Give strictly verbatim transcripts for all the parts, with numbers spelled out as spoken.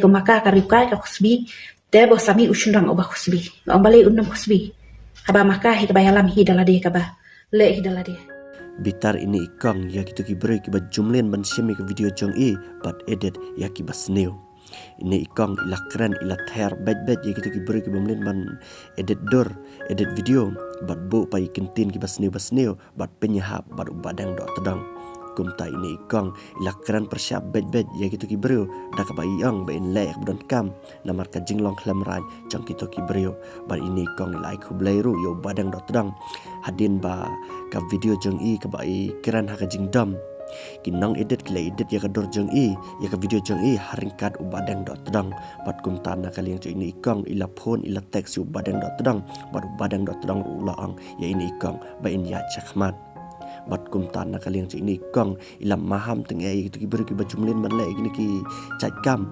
Ba ma ka ka riewkai ka khusbi, te ba u Sami u shynrang uba khusbi. Nga ong balei un ym khusbi? Haba ma ka hi kaba ïalam hi da lade, kaba leh hi da lade. Bitar ine i kong ïa kito ki briew kiba ju mlien ban shim ïa ka video jong i bad edit ïa kiba sniew. Ine i kong i la kren, i la ther beit beit ïa kito ki briew kiba mlien ban edit dur, edit video, bad buh pat ïa ki ktien kiba sniew ba sniew, bad pynïahap bad u Badeng Dohtdong. Kumta ine i kong i la kren pyrshah beit beit ïa kito ki briew da kaba i ong ba in leh ïa kaba donkam namar ka jinglong khlem raiñ jong kito ki briew. Bad ine i kong i la ai khublei ruh ïa u Badeng Dohtdong hadien ba ka video jong i kaba i kren ha ka jingdom, ki nong edit ki la edit ïa ka dur jong i, ïa ka video jong i ha ryngkat u Badeng Dohtdong. Bad kumta na ka liang jong ine i kong i la phone, i la text ïa u Badeng Dohtdong, bad u Badeng Dohtdong ruh u la ong ïa ine i kong ba in ïaid shakhmat. Bad kumta na ka liang jong ine i kong i la maham tang ïa kito ki briew kiba ju mlien ban leh ïa kine ki jait kam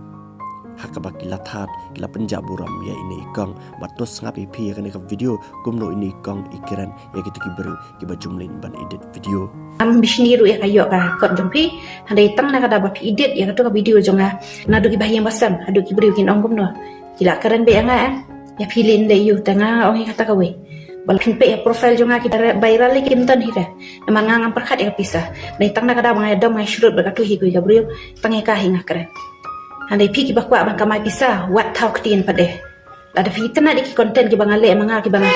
ha kaba ki la thad, ki la pynjah burom ïa ine i kong. Bad to sngap ïa phi ïa kane ka video kumno ine i kong i kren ïa kito ki briew kiba ju mlien ban edit video. Ngam bishni ruh ïa ka ïoh ka kot jong phi, hynrei tang na ka daw ba phi edit ïa kato ka video jong nga, naduh kiba ha ïing ba sem haduh ki briew kin ong kumno. Ki la kren beit ïa nga, eh, ïa phi lei lei ïa u, te nga ong ïa kata kawei. Ba la phin peit ïa profile jong nga, ki viral lei kim don hi re. Namar nga ngam pyrkhat ïa ka pisa. Hynrei tang na ka daw ba nga ïadom, nga ïashrut bad kato hi kawei ka briew, tang ïa ka hi nga kren. Hynrei phi kiba kwah ban kamai pisa, wat thaw ktien pat de. Lada phi itynnad ïa ki content kiba nga leh ma nga, kiba nga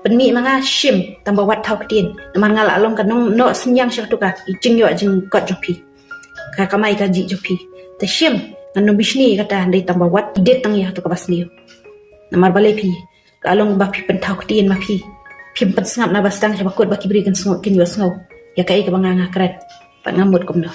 pynmih ma nga, shim, tang ba wat thaw ktien. Namar nga la long ka nong, noh synñiang sha kato ka, i jingïoh jingkot jong phi, ka kamai kajih jong phi. Te shim, ngan ym bishni ïa kata, hynrei tang ba wat edit tang ïa kato kaba sniew. Namar balei phi, ka long ba phi pynthaw ktien ma phi. Phim pynsngap na ba sdang sha ba kut ba ki briew kin sngew, kin ïohsngew ïa kaei kaba nga nga kren. Bad nga mut kumno.